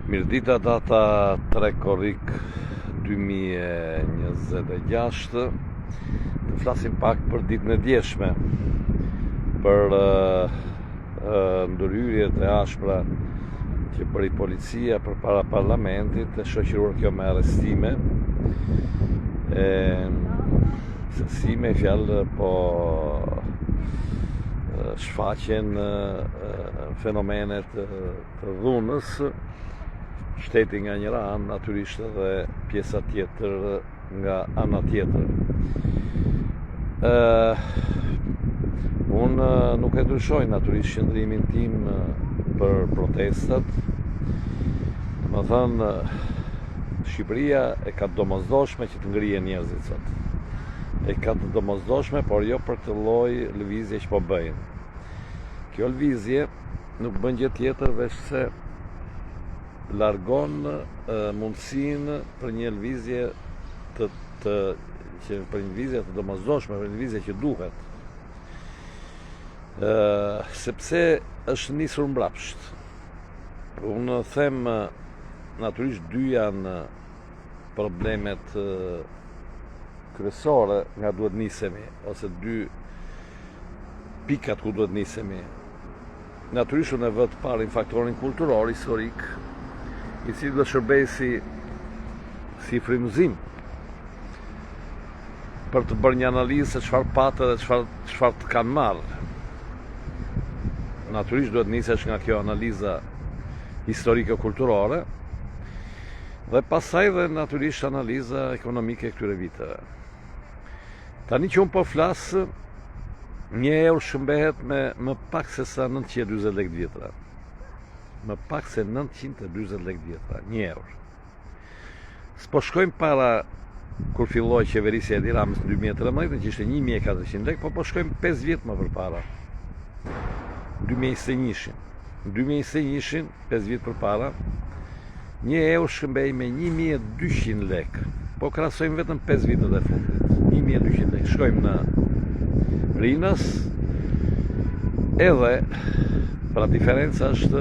Mirëdita data 3 korrik 2026 Të flasim pak për ditën e djeshme Për ndërhyrjet e ashpra që bëri policia përpara parlamentit e shoqëruar kjo me arrestime e, se si me fjalë po shfaqen fenomenet të dhunës, shteti nga njëra anë, natyrisht edhe pjesa tjetër nga ana tjetër. Ë unë nuk e ndryshoj natyrisht qëndrimin tim për protestat. Domethënë, Shqipëria e ka të domosdoshme që të ngrihen njerëzit sot. E ka të domosdoshme, por jo për këtë lloj lëvizje që po bëjnë. Kjo lëvizje nuk bën gjë tjetër veçse largon mundësinë për një lëvizje të të që për një lëvizje të domosdoshme, për një lëvizje që duhet. Ë sepse është nisur mbrapsht. Unë them natyrisht dy janë problemet kryesore nga duhet nisemi ose dy pikat ku duhet nisemi. Natyrisht unë e vë të parin faktorin kulturor, historik, i cili duhet shërbejë si si frymëzim për të bërë një analizë se çfarë patë dhe çfarë çfarë të kanë marrë. Natyrisht duhet nisesh nga kjo analiza historike kulturore dhe pastaj dhe natyrisht analiza ekonomike e këtyre viteve. Tani që unë po flas, një euro shkëmbehet me më pak se sa 940 lekë të vjetra. Më pak se 940 lekë të vjetra, një euro. S'po shkojmë para kur filloi qeverisja e Edi Ramës në 2013, që ishte 1400 lekë, po po shkojmë 5 vjet më përpara. 2021-shin. Në 2021-shin, 5 vjet përpara, një euro shkëmbehej me 1200 lekë. Po krahasojmë vetëm 5 vitet e fundit. 1200 lekë. Shkojmë në Rinas, edhe pra diferenca është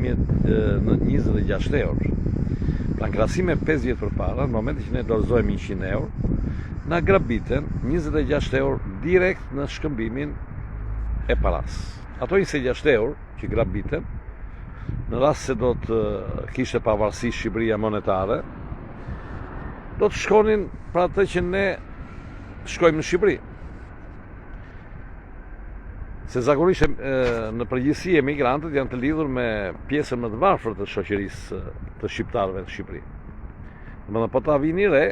26 euro. Pra në krahasim me 5 vjet përpara, në momentin që ne dorëzojmë 100 euro, na grabiten 26 euro direkt në shkëmbimin e parasë. Ato 26 euro që grabiten, në rast se do të kishte pavarësi Shqipëria monetare, do të shkonin për atë që ne shkojmë në Shqipëri. Se zakonisht në përgjithësi emigrantët janë të lidhur me pjesën më të varfër të shoqërisë të shqiptarëve në Shqipëri. Domethënë po ta vini re,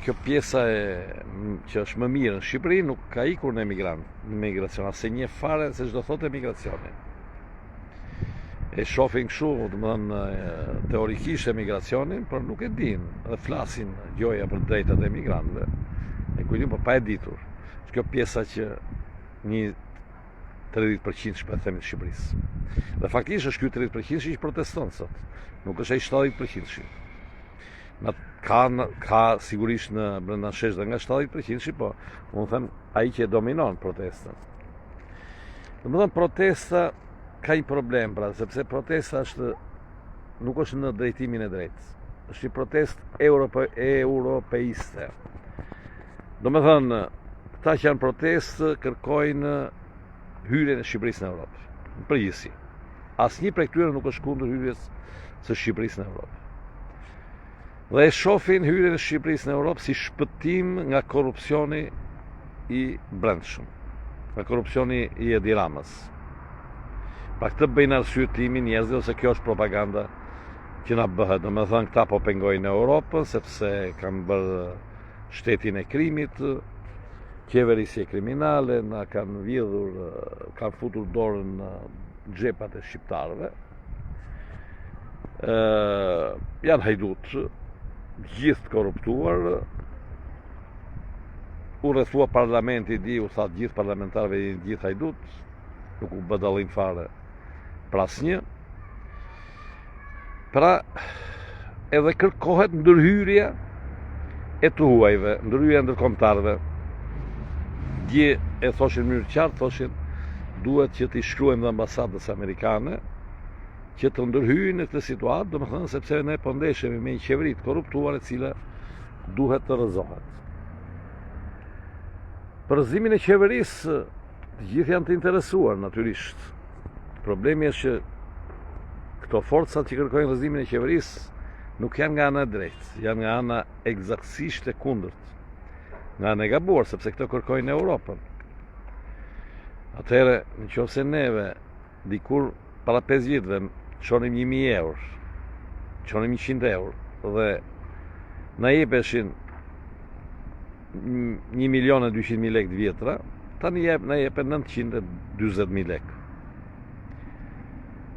kjo pjesa e që është më mirë në Shqipëri nuk ka ikur në emigrant, në emigracion, as e njeh fare se ç'do thotë emigracioni. E shohin kështu, domethënë teorikisht emigracionin, por nuk e dinë dhe flasin gjoja për drejtat e emigrantëve. E kujtim, po pa e ditur. Kjo pjesa që një 30% po e themi të Shqipërisë. Dhe faktikisht është ky 30% që proteston sot. Nuk është ai 70%. Na ka ka sigurisht në brenda në shesh dhe nga 70%, po unë them ai që e dominon protestën. Domethënë protesta ka një problem pra, sepse protesta është nuk është në drejtimin e drejtë. Është një protestë europe, europeiste. Domethënë, këta që janë protestë kërkojnë hyrjen e Shqipërisë në Europë. Në përgjithësi. Asnjë prej këtyre nuk është kundër hyrjes së Shqipërisë në Europë. Dhe e shohin hyrjen e Shqipërisë në Europë si shpëtim nga korrupsioni i brendshëm, nga korrupsioni i Edi Ramës. Pra këtë bëjnë arsyetimin njerëzit ose kjo është propaganda që na bëhet. Domethënë këta po pengojnë Europën sepse kanë bërë shtetin e krimit, qeverisje kriminale, na kanë vjedhur, kanë futur dorën në xhepat e shqiptarëve. Ë janë hajdutë, gjithë të korruptuar. U rrethua parlamenti di, u tha gjithë parlamentarëve jeni gjithë hajdutë, nuk u bë dallim fare për asnjë. Pra, edhe kërkohet ndërhyrja e të huajve, ndërhyrja e ndërkombëtarëve. Dje e thoshin në mënyrë qartë, thoshin duhet që t'i shkruajmë dhe ambasadës amerikane. që të ndërhyjë në këtë situatë, domethënë sepse ne po ndeshemi me një qeveri të korruptuar e cila duhet të rrëzohet. Për rrëzimin e qeverisë, të gjithë janë të interesuar, natyrisht. Problemi është që këto forcat që kërkojnë rrëzimin e qeverisë nuk janë nga ana e drejtë, janë nga ana ekzaktësisht e kundërt. Nga ana e gabuar, sepse këto kërkojnë Europën. Atëherë, në qoftë se neve dikur para 5 viteve çonim 1000 euro, çonim 100 euro dhe na jepeshin 1 milion e 200 mijë lekë të vjetra, tani jep, na jepen 940 mijë lekë.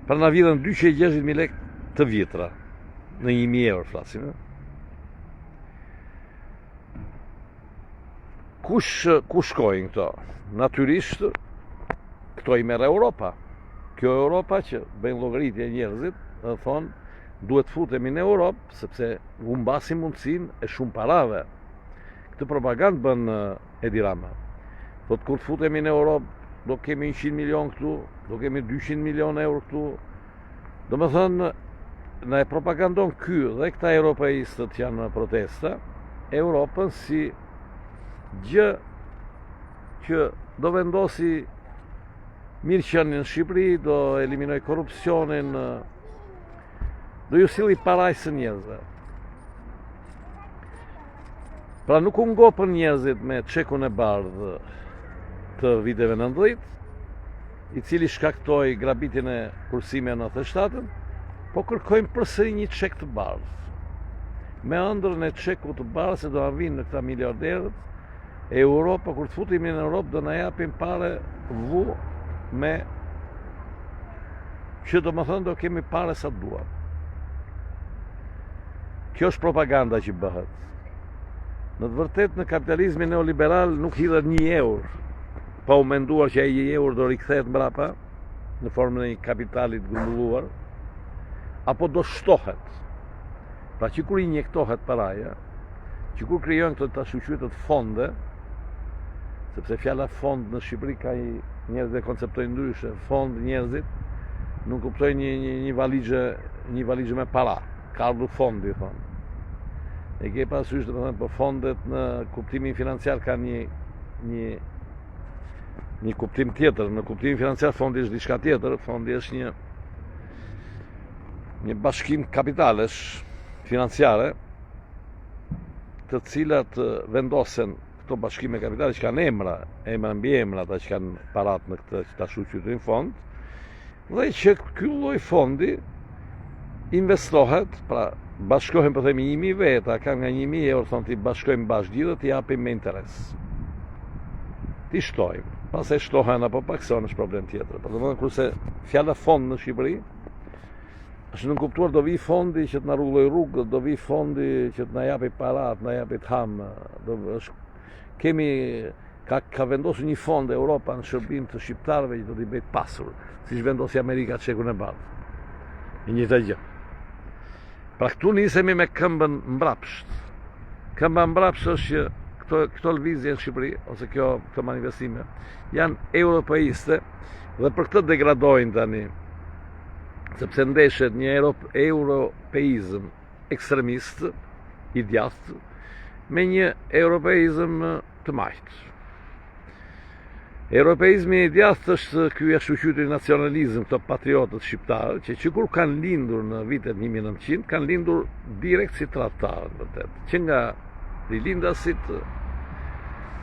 Pra na vidhen 260 mijë lekë të vjetra në 1000 euro flasim. Kush ku shkojnë këto? Natyrisht këto i merr Europa. Kjo Europa që bëjnë llogaritje njerëzit dhe thonë duhet të futemi në Europë sepse humbasim mundësinë e shumë parave. Këtë propagandë bën Edi Rama. Thotë kur të futemi në Europë do kemi 100 milion këtu, do kemi 200 milion euro këtu. Domethënë, na e propagandon ky dhe këta europeistët që janë në protesta, Europën si gjë që do vendosi mirëqenien në Shqipëri, do eliminojë korrupsionin, do ju silli parajsën njerëzve. Pra nuk u ngopën njerëzit me çekun e bardhë të viteve 90, i cili shkaktoi grabitjen e kursimeve në 97-ën, po kërkojnë përsëri një çek të bardhë. Me ëndrrën e çekut të bardhë se do na vijnë këta miliarderët e Europa kur të futemi në Europë do na japin pare vu me që domethënë do kemi pare sa të duam. Kjo është propaganda që bëhet. Në të vërtetë në kapitalizmin neoliberal nuk hidhet një euro pa u menduar që ai një euro do rikthehet mbrapa në formën e një kapitali të grumbulluar apo do shtohet. Pra që kur injektohet paraja, që kur krijohen këto të ashtuquajturat fonde, sepse fjala fond në Shqipëri ka një njerëz e konceptojnë ndryshe, fond njerëzit nuk kuptojnë një një një valixhe, një valixhe me para, ka ardhur fondi thonë. E ke parasysh domethënë po fondet në kuptimin financiar kanë një një një kuptim tjetër, në kuptimin financiar fondi është diçka tjetër, fondi është një një bashkim kapitalesh financiare të cilat vendosen këto bashkime kapitale që kanë emra, emra mbiemra ata që kanë parat në këtë që të ashtuquajturin fond, dhe që ky lloj fondi investohet, pra bashkohen po themi 1000 veta, kanë nga 1000 euro, thonë t'i bashkojmë bashkë gjithë dhe t'i japim me interes. T'i shtojmë, pastaj shtohen apo pakësohen është problem tjetër. Po domethënë kurse fjala fond në Shqipëri është nënkuptuar do vijë fondi që të na rregullojë rrugët, do vijë fondi që të na japi para, të na japi të hamë, do është kemi ka ka vendosur një fond Europa në shërbim të shqiptarëve që do t'i bëjë të pasur, siç vendosi Amerika çekun e bardhë. E njëjta gjë. Pra këtu nisemi me këmbën mbrapsht. Këmba mbrapsht është që këto këto lëvizje në Shqipëri ose kjo këto manifestime janë europeiste dhe për këtë degradojnë tani sepse ndeshet një europeizëm ekstremist i djathtë me një europeizëm të majtë. Europeizmi i djathtë është ky i ashtuquajturi nacionalizëm, këto patriotët shqiptarë, që që kur kanë lindur në vitet 1900, kanë lindur direkt si tradhtarë, në vërtetë. Që nga rilindasit,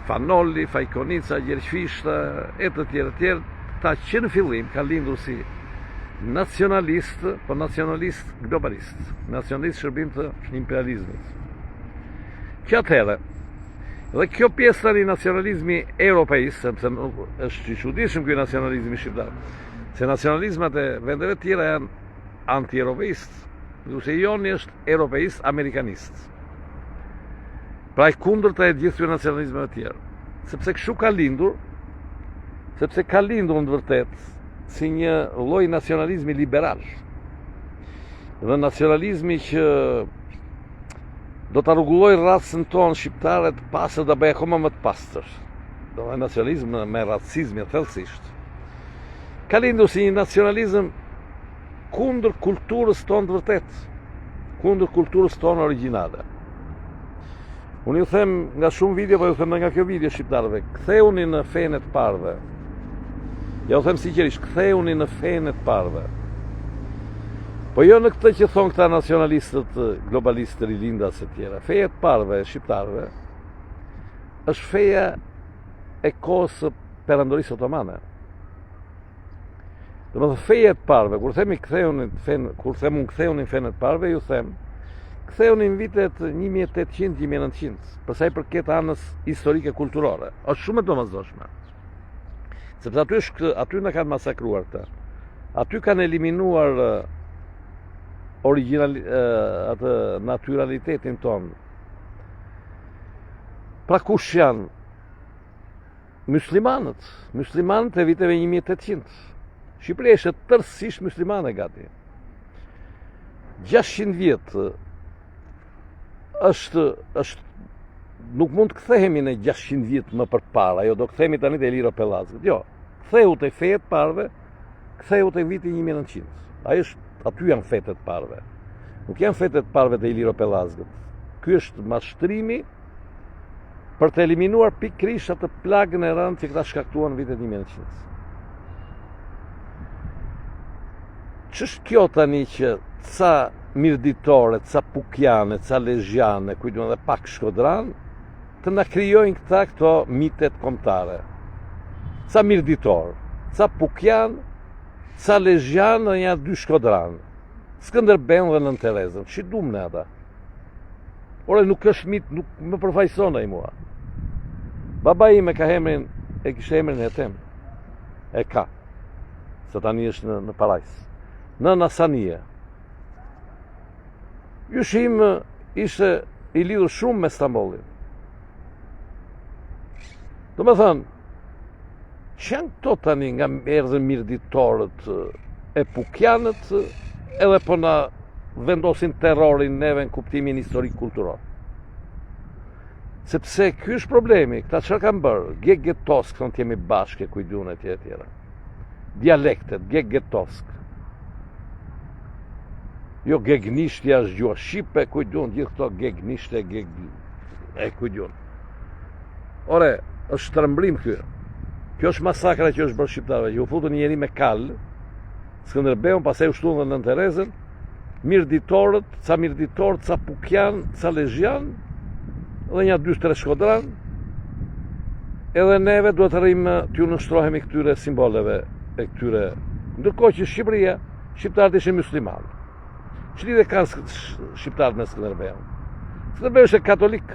Fan Noli, Faik Konica, Gjergj Fishta, e të tjerë, të tjerë, këta që në fillim kanë lindur si nacionalistë, po nacionalistë globalistë, nacionalistë shërbim të imperializmit. Që atëherë, dhe kjo pjesë tani nacionalizmi europeist, sepse nuk është i çuditshëm ky nacionalizmi shqiptar, se nacionalizmat e vendeve të tjera janë anti-europeist, kurse i joni është europeist amerikanist. Pra e kundërta e gjithë këtyre nacionalizmeve të tjerë. Sepse kështu ka lindur, sepse ka lindur në të vërtetë si një lloj nacionalizmi liberal. Dhe nacionalizmi që do ta rregullojë racën tonë shqiptare të pastër, ta bëjë akoma më të pastër. Do të nacionalizëm me racizmin thellësisht. Ka lindur si një nacionalizëm kundër kulturës tonë të vërtetë, kundër kulturës tonë origjinale. Unë ju them nga shumë video, po ju them edhe nga kjo video shqiptarëve, kthehuni në fenë e të parëve. Ja u them sinqerisht, kthehuni në fenë e të parëve. Po jo në këtë që thonë këta nacionalistët, globalistët, rilindas e tjera. Feja e të parëve, e shqiptarëve, është feja e kohës së perandorisë otomane. Domethënë feja e të parëve, kur themi kthehuni në fenë, kur them unë kthehuni në fenë e të parëve, ju them kthehuni në vitet 1800-1900, për sa i përket anës historike kulturore. Është shumë e domosdoshme. Sepse aty është aty na kanë masakruar këta. Aty kanë eliminuar origjinal atë natyralitetin tonë. Pra kush janë Myslimanët, myslimanët e viteve 1800. Shqipëria ishte tërësisht myslimane gati. 600 vjet është është nuk mund të kthehemi në 600 vjet më përpara, jo do kthehemi tani te Iliro Pellazgët. Jo, kthehu te feja e të parëve, kthehu te viti 1900. Ai është aty janë fetë e të parëve. Nuk janë fetë e të parëve te Iliro Pellazgët. Ky është mashtrimi për të eliminuar pikërisht atë plagën e rëndë që këta shkaktuan në vitet 1900. Ç'është kjo tani që ca mirditorë, ca pukjane, ca lezhjane, ku di unë edhe pak shkodranë, të na krijojnë këta këto mitet kombëtare. Ca mirditorë, ca pukjanë, ca lezhjanë dhe nja dy shkodranë. Skënderbeun dhe Nënë Terezën, ç'i dumë ne ata? Ore, nuk është mit, nuk më përfaqëson ai mua. Baba im e ka emrin, e kishte emrin Hetem. E ka. Se tani është në, në parajsë. Nëna Sanie. Gjyshi im ishte i lidhur shumë me Stambollin. Domethënë, ç'janë këto tani nga erdhën mirditorët e pukjanët edhe po na vendosin terrorin neve në kuptimin historik kulturor. Sepse ky është problemi, këta çfarë kanë bërë? Gegë Toskë, thonë të jemi bashkë, ku di unë e tjera e tjera. Dialektet, Gegë Toskë. Jo gegnishtja është gjuha shqipe, ku di unë gjithë këto gegnishte, geg... e ku di unë. Ore, është shtrembrim ky. Kjo është masakra që është bërë shqiptarëve, që u futën një njeri me kalë, Skënderbeun, pastaj u shtuan dhe Nënë Terezën, mirditorët, ca mirditorë, ca pukjanë, ca lezhjanë, dhe nja dy tre shkodranë, edhe neve duhet të rrimë t'ju nënshtrohemi këtyre simboleve e këtyre, ndërkohë që Shqipëria, shqiptarët ishin muslimanë. Ç'lidhje kanë shqiptarët me Skënderbeun? Skënderbeu ishte katolik,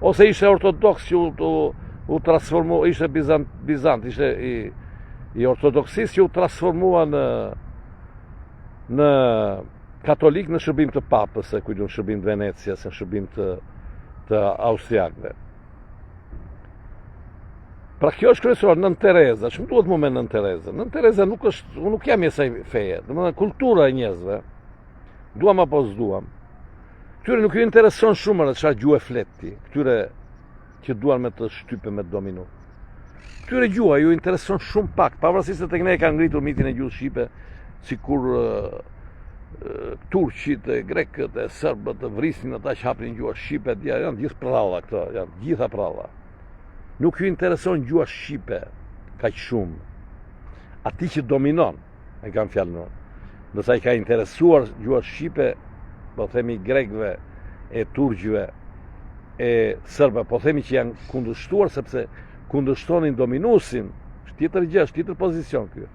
ose ishte ortodoks që u, u, u transformu, ishte bizant, bizant ishte i, i ortodoksisë që u transformua në, në katolik në shërbim të papës, e ku di unë në shërbim të Venecias, në shërbim të, të austriakëve. Pra kjo është kryesore, Nënë Tereza, ç'më duhet mu me Nënë Tereza? Nënë Tereza nuk është, unë nuk jam i asaj feje, domethënë kultura e njerëzve, duam apo s'duam, këtyre nuk ju intereson shumë në çfarë gjuhe flet ti, këtyre që duan me të shtypë me të dominu. Këtyre gjuha ju intereson shumë pak, pavarësisht se tek ne e kanë ngritur mitin e gjuhës shqipe, sikur turqit e grekët e serbët të vrisnin ata që hapnin gjuha shqipe, janë gjithë prralla këto, janë gjitha prralla. Nuk ju intereson gjuha shqipe kaq shumë. Atij që dominon, e kam fjalën unë. Ndërsa i ka interesuar gjuha shqipe, po themi grekëve e turqve e serbëve, po themi që janë kundërshtuar sepse kundërshtonin dominuesin, është tjetër gjë, është tjetër pozicion ky.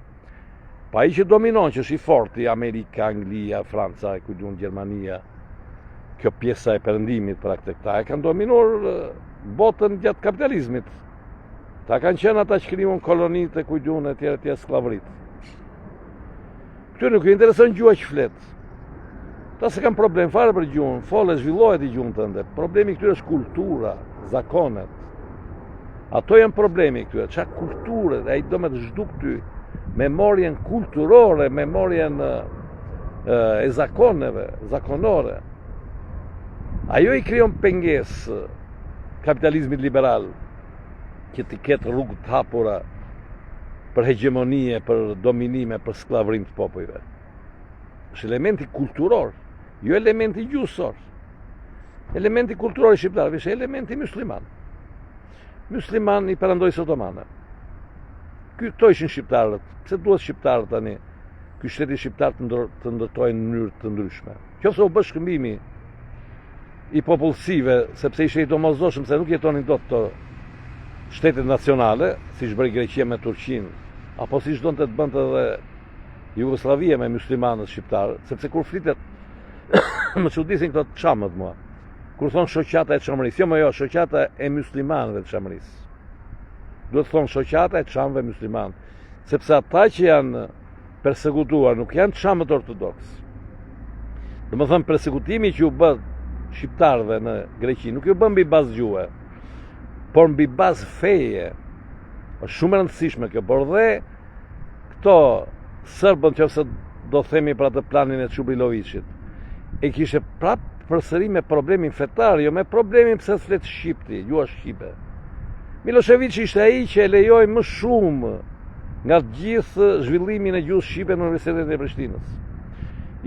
Po ai që dominon, që është i forti, Amerika, Anglia, Franca, e ku di unë Gjermania, kjo pjesa e perëndimit, pra këtë këta e kanë dominuar botën gjatë kapitalizmit. Këta kanë qenë ata që krijuan kolonitë e ku di unë e tjera e tjera skllavëritë. Këtyre nuk ju intereson gjuha që flet. Këta s'e kanë problem fare për gjuhën, fole zhvilloje ti gjuhën tënde. Problemi i këtyre është kultura, zakonet. Ato janë problemi i këtyre. Ça kulture, ai do me të zhduk ty memorien kulturore, memorien e zakoneve, zakonore. Ajo i krijon pengesë kapitalizmit liberal që të ketë rrugë të hapura për hegjemoni, për dominime, për skllavërim të popujve. Është elementi kulturor, jo elementi gjuhësor. Elementi kulturor i shqiptarëve ishte elementi musliman. Musliman i perandorisë otomane. Ky këto ishin shqiptarët. Pse duhet shqiptarët tani? Ky shteti shqiptar të ndër, të ndërtohej në mënyrë të ndryshme. Qoftë se u bë shkëmbimi i popullsive, sepse ishte i domosdoshëm se nuk jetonin dot këto shtetet nacionale, siç bëri Greqia me Turqinë, apo siç donte të bënte edhe Jugosllavia me muslimanët shqiptarë, sepse kur flitet më çudisin këto çamët mua. Kur thonë shoqata e Çamërisë, jo më jo, shoqata e muslimanëve të Çamërisë. Duhet të thonë shoqata e çamëve muslimanë, sepse ata që janë persekutuar nuk janë çamët ortodoksë. Domethënë persekutimi që u bë shqiptarëve në Greqi nuk iu bë mbi bazë gjuhe, por mbi bazë feje. Është shumë e rëndësishme kjo, por dhe Këto serbët qoftë se do themi për atë planin e Çubriloviçit, e kishte prap përsëri me problemin fetar, jo me problemin pse s'flet shqip ti, gjuha shqipe. Milosheviç ishte ai që e lejoi më shumë nga të gjithë zhvillimin e gjuhës shqipe në Universitetin e Prishtinës.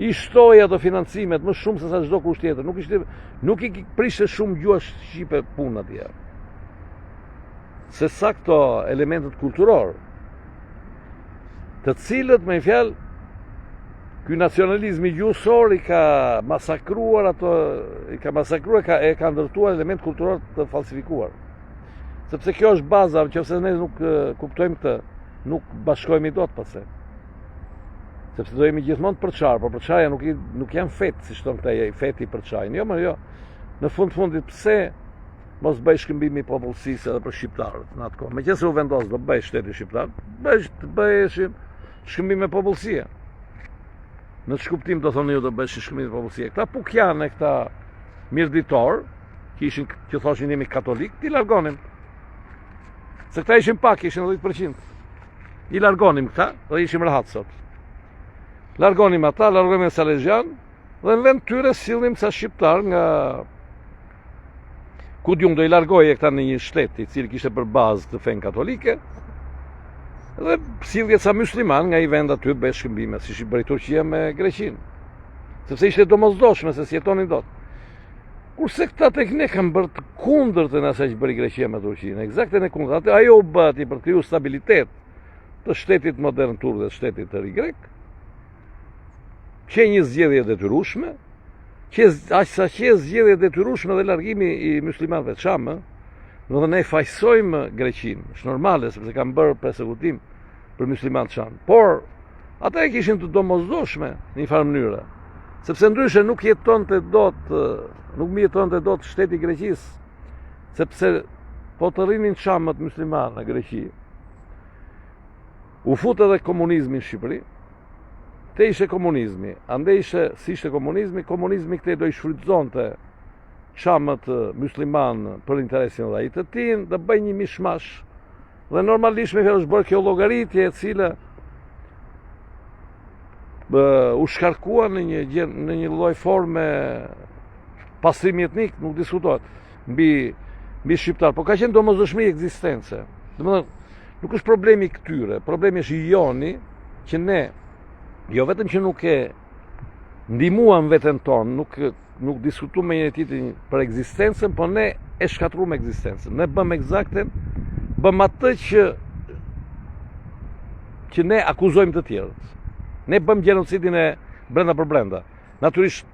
I shtoi ato financimet më shumë se sa çdo kush tjetër. Nuk ishte nuk i prishte shumë gjuha shqipe punë atje. Se sa këto elementët kulturor, të cilët me një fjalë ky nacionalizmi gjuhësor i ka masakruar ato i ka masakruar ka e ka ndërtuar element kulturor të falsifikuar. Sepse kjo është baza, nëse ne nuk kuptojmë këtë, nuk bashkohemi dot pastaj. Sepse do jemi gjithmonë të përçarë, por përçarja nuk i nuk janë fetë, siç thonë këta, fetë i përçajnë. Jo, më jo. Në fund fundit pse mos bëhej shkëmbimi i popullsisë edhe për shqiptarët në atë kohë. Meqenëse u vendos do bëhej shteti shqiptar, bëhej të bëheshin shkëmbime popullsie. Në ç'kuptim do thonë ju do bëheshin shkëmbime popullsie. Këta pukjanë e këta mirditorë, që ishin që thoshin jemi katolik, t'i largonim. Se këta ishin pak, ishin 10%. I largonim këta dhe ishim rahat sot. Largonim ata, largonim salezhian, Dhe në vend tyre sillnim ca shqiptarë nga ku di unë do i largoje këta në një shtet i cili kishte për bazë këtë fenë katolike dhe sillje ca musliman nga i vend aty bëj shkëmbime, siç i bëri Turqia me Greqinë. Sepse ishte domosdoshme se s'jetonin dot. Kurse këta tek ne kanë bërë të kundërtën e asaj që bëri Greqia me Turqinë, ekzakte e kundërta. Atë ajo u bë aty për të kriju stabilitet të shtetit modern turk dhe shtetit të ri grek. Qe një zgjedhje e detyrueshme, qe aq sa qe zgjedhje e detyrueshme dhe largimi i muslimanëve çamë, domethënë ne fajësojmë Greqinë, është normale sepse kanë bërë persekutim për muslimanët çamë. Por ata e kishin të domosdoshme në një farë mënyre, sepse ndryshe nuk jetonte dot, nuk mbijetonte dot shteti i Greqisë, sepse po të rrinin çamët muslimanë në Greqi. U fut edhe komunizmi në Shqipëri. Te ishte komunizmi, andej ishte, si ishte komunizmi, komunizmi këtej do i shfrytëzonte çamët muslimanë për interesin dhe ai të tijin, dhe bëj një mishmash. Dhe normalisht me fjalë është bërë kjo llogaritje e cila bë, u shkarkua në një gjë, në një lloj forme pastrimi etnik, nuk diskutohet mbi mbi shqiptar, po ka qenë domosdoshmëri ekzistence. Domethënë, Nuk është problemi i këtyre, problemi është i joni që ne jo vetëm që nuk e ndihmuam veten tonë, nuk nuk diskutuam me njëri tjetrin për ekzistencën, po ne e shkatërruam ekzistencën. Ne bëmë ekzakten, bëmë atë që që ne akuzojmë të tjerët. Ne bëmë gjenocidin e brenda për brenda. Natyrisht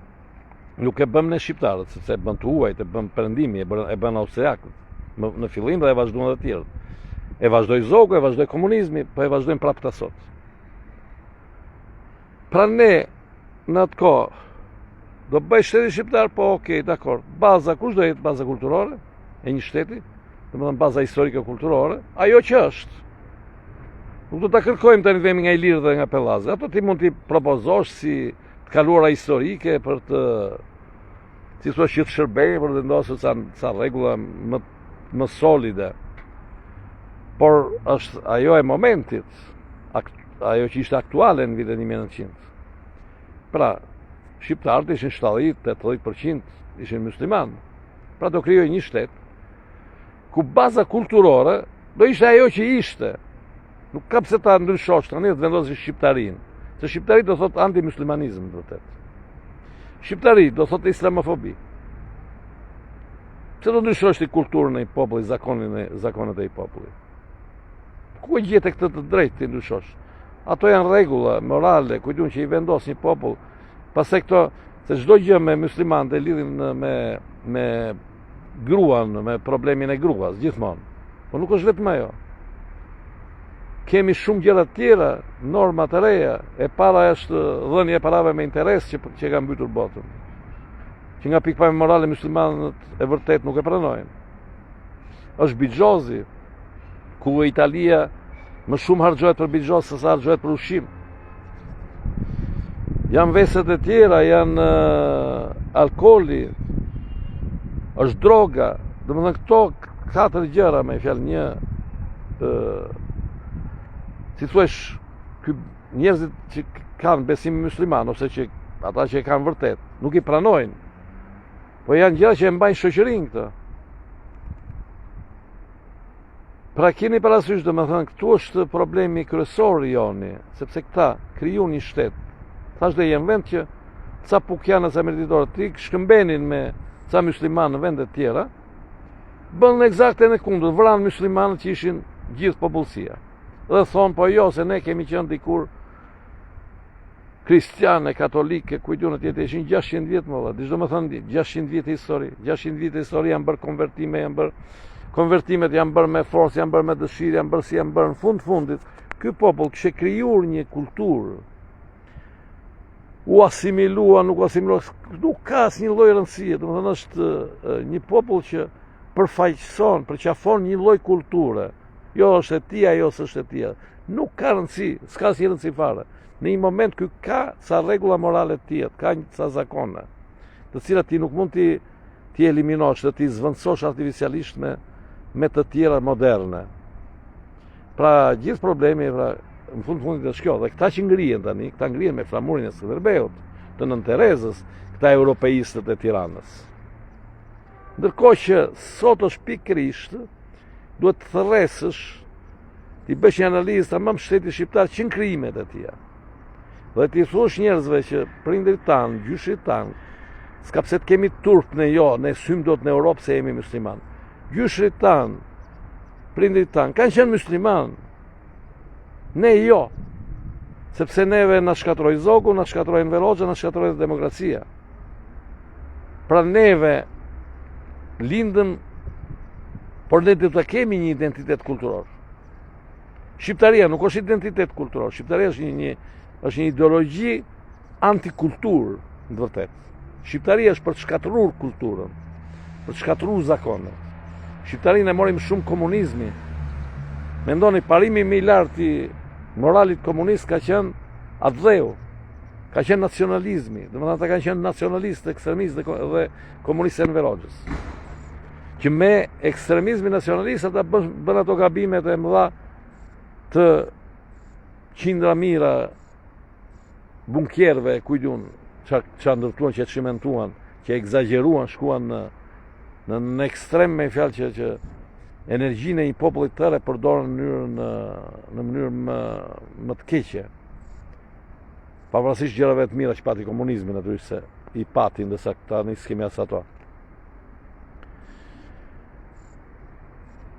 Nuk e bëmë ne shqiptarët, sepse e bënë të huajt, e bënë perëndimi, e bënë, e bënë austriakët. Në, në fillim dhe e vazhduan edhe të tjerët. E vazhdoi Zogu, e vazhdoi komunizmi, po e vazhdojnë prapë këta sot. Pra ne, në atë kohë, do bëhej shteti shqiptar, po okej, okay, dakord. Baza, kush do jetë baza kulturore e një shteti? Domethënë baza historike kulturore, ajo që është. Nuk do ta kërkojmë tani themi nga ilirët dhe nga pellazgët. Ato ti mund t'i propozosh si të kaluara historike për të si thua që të shërbejë për të vendosur ca ca rregulla më më solide. Por është ajo e momentit, ajo që ishte aktuale në vitin 1900. Pra, shqiptarët ishin 70-80% ishin muslimanë. Pra do krijohej një shtet ku baza kulturore do ishte ajo që ishte. Nuk ka pse ta ndryshosh tani të vendosësh shqiptarinë. Se shqiptari do thotë antimuslimanizëm, në vërtet. Shqiptari do thotë islamofobi. Pse do ndryshosh ti kulturën e një populli, zakonin e zakonet e një populli? Ku e gjete këtë të drejtë t'i ndryshosh? Ato janë rregulla morale, ku di unë që i vendos një popull. Pastaj këto se çdo gjë me muslimanët e lidhin me me gruan, me problemin e gruas gjithmonë. Po nuk është vetëm ajo. Kemi shumë gjëra të tjera, norma të reja. E para është dhënia e parave me interes që që ka mbytur botën. Që nga pikëpamja morale muslimanët e vërtetë nuk e pranojnë. Është bixhozi, ku Italia më shumë harxhohet për bixhoz se sa harxhohet për ushqim. Janë veset e tjera, janë uh, alkooli, është droga, domethënë këto katër gjëra me fjalë një, uh, si thuash, ky njerëzit që kanë besim musliman ose që ata që e kanë vërtet, nuk i pranojnë. Po janë gjëra që e mbajnë shoqërinë këtë. Pra keni parasysh, domethënë, këtu është problemi kryesor i joni, sepse këta krijuan një shtet. Thashë dhe në vend që ca pukjanë, ca mirditorë, t'i shkëmbenin me ca muslimanë në vende të tjera, bënë ekzakte në kundër, vranë muslimanët që ishin gjithë popullsia. Dhe thonë, po jo, se ne kemi qenë dikur kristianë, katolikë, ku di unë të ishin 600 vjet më valla. Domethënë 600 vjet histori, 600 vjet histori janë bërë konvertime, janë bërë konvertimet janë bërë me forcë, janë bërë me dëshirë, janë bërë si janë bërë në fund fundit. Ky popull kishte krijuar një kulturë. U asimilua, nuk u asimilua, nuk ka asnjë lloj rëndësie, domethënë është një popull që përfaqëson, përqafon një lloj kulture. Jo është e tija, jo s'është e tija. Nuk ka rëndësi, s'ka asnjë rëndësi fare. Në një moment ky ka ca rregulla morale të tija, ka një ca zakone, të cilat ti nuk mund t'i t'i eliminosh dhe t'i zvendësosh artificialisht me me të tjera moderne. Pra gjithë problemi pra në fund fundit është kjo, dhe këta që ngrihen tani, këta ngrihen me flamurin e Skënderbeut, të Nënë Terezës, këta europeistët e Tiranës. Ndërkohë që sot është pikërisht duhet të thërresësh t'i bësh një analizë tamam shtetit shqiptar që në krijimet e tija. Dhe t'i thuash njerëzve që prindërit tanë, gjyshërit tanë, s'ka pse të kemi turp ne jo, ne s'hyjmë dot në Europë se jemi musliman. Gjyshërit tanë, prindërit tanë, kanë qenë musliman. Ne jo. Sepse neve na shkatërroi Zogu, na shkatërroi Enver Hoxha, na shkatërroi dhe demokracia. Pra neve lindëm, por ne do të kemi një identitet kulturor. Shqiptaria nuk është identitet kulturor, shqiptaria është një, një, është një ideologji antikulturë, në të vërtetë. Shqiptaria është për të shkatërruar kulturën, për të shkatërruar zakonet. Shqiptarinë e mori më shumë komunizmi. Mendoni, parimi më i lartë i moralit komunist ka qenë atdheu. Ka qenë nacionalizmi, domethënë ata kanë qenë nacionalistë, ekstremistë dhe, dhe komunistë të Enver Hoxhës. Që me ekstremizmin nacionalist ata bënë bën ato gabimet e mëdha të qindra mijëra bunkierëve, ku di unë, ça, ça ndërtuan, që e çimentuan, që ekzagjeruan, shkuan në, në, në ekstrem me fjalë që, që energjinë e një populli të tërë e përdorën në mënyrë në, në mënyrë më, më të keqe. Pavarësisht gjërave të mira që pati komunizmi, natyrisht se i pati, ndërsa këta ne s'kemi as ato.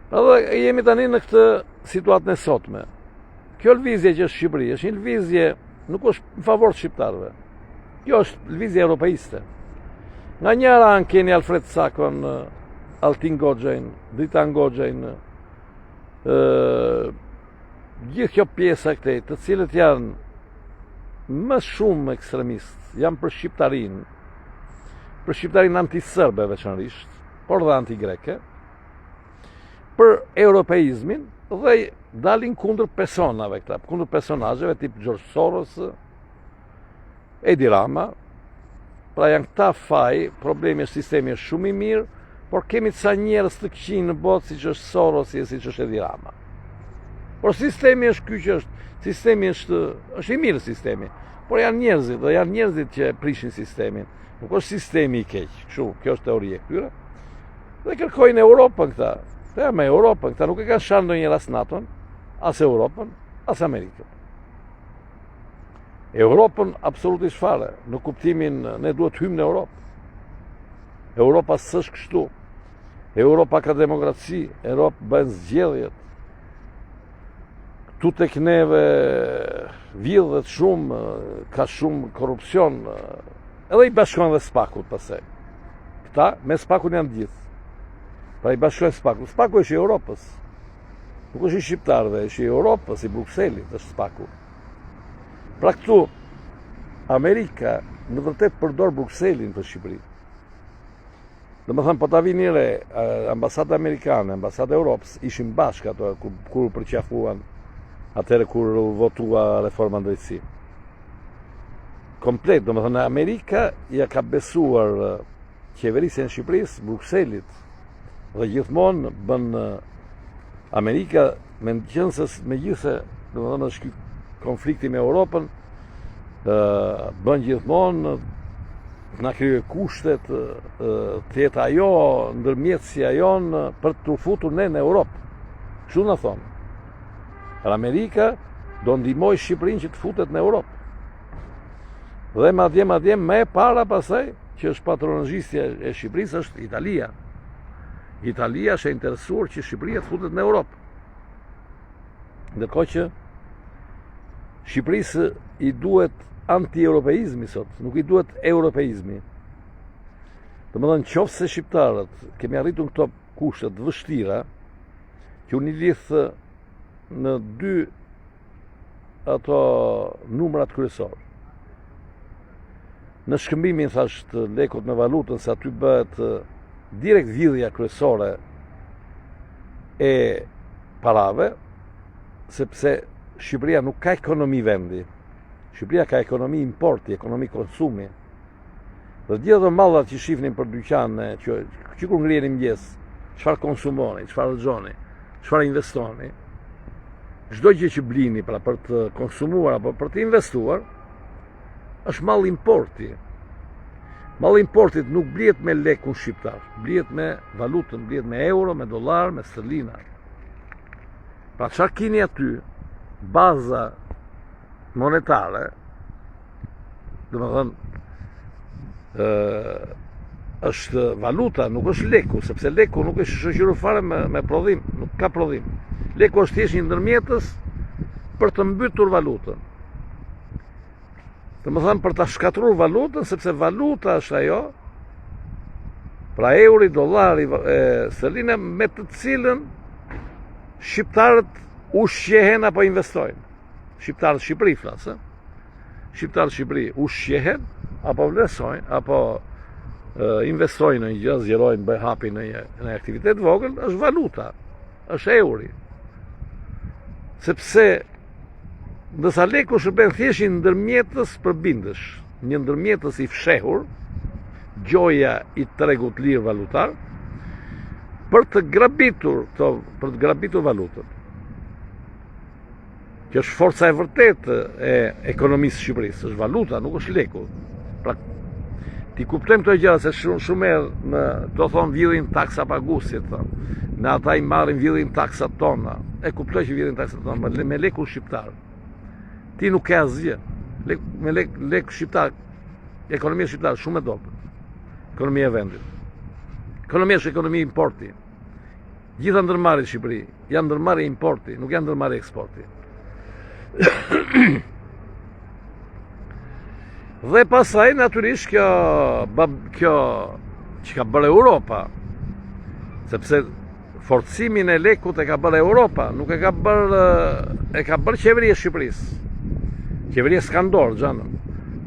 Edhe jemi tani në këtë situatën e sotme. Kjo lëvizje që është në Shqipëri, është një lëvizje nuk është në favor të shqiptarëve. Kjo është lëvizje europeiste. Nga njëra anë keni Alfred Cakon, Altin Goxhajn, Dritan Goxhajn, ë Gjithë kjo pjesa këtej, të cilët janë më shumë ekstremistë, janë për shqiptarinë, për shqiptarinë antisërbe veçanërisht, por dhe antigreke, për europeizmin dhe dalin kundër personave këta, kundër personazheve tip George Soros, Edi Rama, pra janë këta faj, problemi është sistemi është shumë i mirë, por kemi ca njerëz të këqij në botë siç është Sorosi e siç është Edi Rama. Por sistemi është ky që është, sistemi është është i mirë sistemi, por janë njerëzit dhe janë njerëzit që e prishin sistemin. Nuk është sistemi i keq, kështu, kjo është teoria e këtyre. Dhe kërkojnë Europën këta. Këta janë me Europën, këta nuk e kanë sharë ndonjëherë as NATO-n, as Europën, as Amerikën. Europën absolutisht fare, në kuptimin ne duhet të hyjmë në Europë. Europa s'është kështu. Europa ka demokraci, Europë bëhen zgjedhjet. Këtu tek neve vidhet shumë, ka shumë korrupsion, edhe i bashkon dhe Spakut pastaj. Këta me Spakun janë gjithë. Pra i bashkojnë Spakut. Spaku është i Europës. Nuk është i shqiptarëve, është i Europës, i Brukselit, është Spaku. Pra këtu, Amerika në vërtet përdor Brukselin për Shqipërinë. Domethënë, po ta vini re, ambasada amerikane, ambasada e Europës, ishin bashkë ato, kur, kur u përqafuan, atëherë kur u votua reforma në drejtësi. Komplet, domethënë, Amerika ia ka besuar qeverisjen e Shqipërisë, Brukselit, dhe gjithmonë bën Amerika, meqenëse, megjithëse, domethënë, është ky konflikti me Europën, bën gjithmonë të na krijojë kushtet të jetë ajo ndërmjetësja jonë për t'u futur ne në Europë. Kështu na thonë. Pra Amerika do ndihmojë Shqipërinë që të futet në Europë. Dhe madje madje më e para pastaj që është patronazhistja e Shqipërisë është Italia. Italia është e interesuar që Shqipëria të futet në Europë. Ndërkohë që Shqipërisë i duhet anti-europeizmi sot, nuk i duhet europeizmi. Domethënë, qoftë se shqiptarët kemi arritur këto kushte të vështira, që unë i lidh në dy ato numrat kryesorë. Në shkëmbimin thashë të lekut me valutën, se aty bëhet direkt vjedhja kryesore e parave, sepse Shqipëria nuk ka ekonomi vendi. Shqipëria ka ekonomi importi, ekonomi konsumi. Dhe gjithë ato mallrat që shihni nëpër dyqane, që, që kur ngriheni në mëngjes, çfarë konsumoni, çfarë harxhoni, çfarë investoni, çdo gjë që blini pra për të konsumuar apo për të investuar, është mall importi. Malli i importit nuk blihet me lekun shqiptar, blihet me valutën, blihet me euro, me dollar, me stërlina. Pra çfarë kini aty, baza monetare, domethënë, është valuta, nuk është leku, sepse leku nuk është shoqëruar fare me, me prodhim, nuk ka prodhim. Leku është thjesht një ndërmjetës për të mbytur valutën. Domethënë për ta shkatërruar valutën, sepse valuta është ajo, pra euri, dollari, e, stërlina, me të cilën shqiptarët ushqehen apo investojnë. Shqiptarët Shqipëri, flas, Shqiptarët Shqipëri ushqehen apo vlerësojnë, apo e, investojnë në një gjë, zgjerojnë, bëjnë hapin në një, në një aktivitet vogël, është valuta, është euri. Sepse Ndërsa leku shërben thjesht një ndërmjetës përbindësh, një ndërmjetës i fshehur, gjoja i tregut lirë valutar, për të grabitur këto, për të grabitur valutën. Që është forca e vërtetë e ekonomisë së Shqipërisë, është valuta, nuk është leku. Pra, t'i kuptojmë këto gjëra se shumë shumë herë në do thonë vjedhin taksapaguesit thonë. Në ata i marrin vjedhin taksat tona. E kuptoj që vjedhin taksat tona, por me lekun shqiptar. Ti nuk ke asgjë. Lek, me lek lek shqiptar. Ekonomia shqiptare shumë e dobët. Ekonomia e vendit. Ekonomia është ekonomi importi. Gjitha ndërmarrjet në Shqipëri janë ndërmarrje importi, nuk janë ndërmarrje eksporti. Dhe pastaj natyrisht kjo bab, kjo që ka bërë Europa, sepse forcimin e lekut e ka bërë Europa, nuk e ka bërë e ka bërë qeveria e Shqipërisë. Qeveria s'ka në dorë, xhanëm.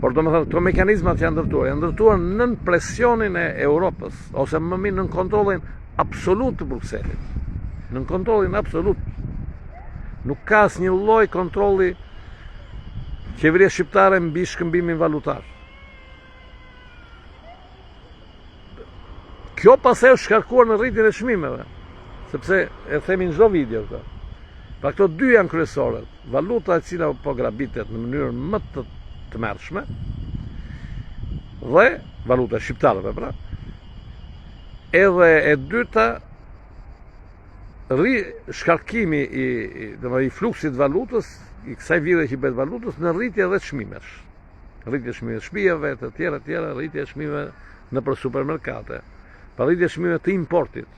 Por domethënë këto mekanizmat janë ndërtuar, janë ndërtuar nën presionin e Europës ose më mirë nën kontrollin absolut të Brukselit. Nën kontrollin absolut. Nuk ka asnjë lloj kontrolli qeveria shqiptare mbi shkëmbimin valutar. Kjo pastaj është shkarkuar në rritjen e çmimeve, sepse e themi në çdo video këtë. Pra këto dy janë kryesoret, valuta e cila po grabitet në mënyrën më të tmerrshme dhe valuta e shqiptarëve pra. Edhe e dyta rri shkarkimi i, i, domethënë i fluksit valutës i kësaj vjedhje që bëhet valutës në rritje edhe çmimesh. Rritje çmimeve të shtëpive, të tjera të tjera, rritje çmimeve nëpër supermerkate. Pa rritje çmimeve të importit,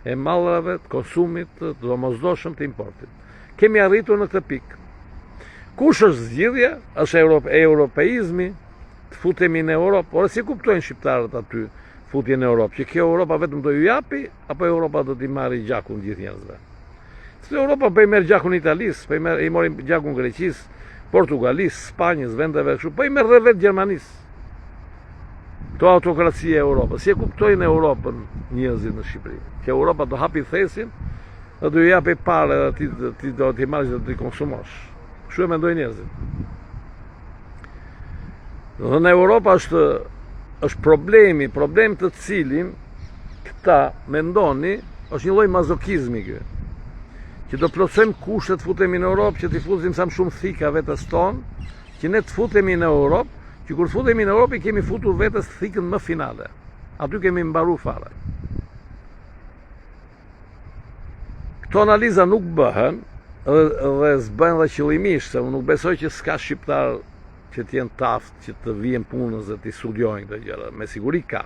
e mallrave të konsumit të domosdoshëm të importit. Kemi arritur në këtë pikë. Kush është zgjidhja? Është Europe, europeizmi, të futemi në Europë. Por si kuptojnë shqiptarët aty futjen në Europë? Që kjo Europa vetëm do ju japi apo Europa do t'i marrë gjakun gjithë njerëzve? Se Europa po i merr gjakun Italisë, po i merr i mori gjakun Greqisë, Portugalisë, Spanjës, vendeve kështu, po i merr dhe vetë Gjermanisë. Këto autokracia e Europës, si e kuptojnë Europën njerëzit në Shqipëri? Që Europa do hapi thesin dhe do ju japi pare dhe ti, ti do t'i marrësh dhe t'i konsumosh. Kështu e mendojnë njerëzit. Dhe në Europa është është problemi, problem të cilin këta mendoni, është një lloj mazokizmi ky. Që do plotësojmë kushtet të futemi në Europë, që t'i fusim sa më shumë thika vetes tonë, që ne të futemi në Europë, që kur të futemi në Europë i kemi futur vetes thikën më finale. Aty kemi mbaru fare. Këto analiza nuk bëhen dhe, dhe s'bëhen dhe qëllimisht, se unë nuk besoj që s'ka shqiptar që të jenë të aftë që të vihen punës dhe t'i studiojnë këto gjëra, me siguri ka.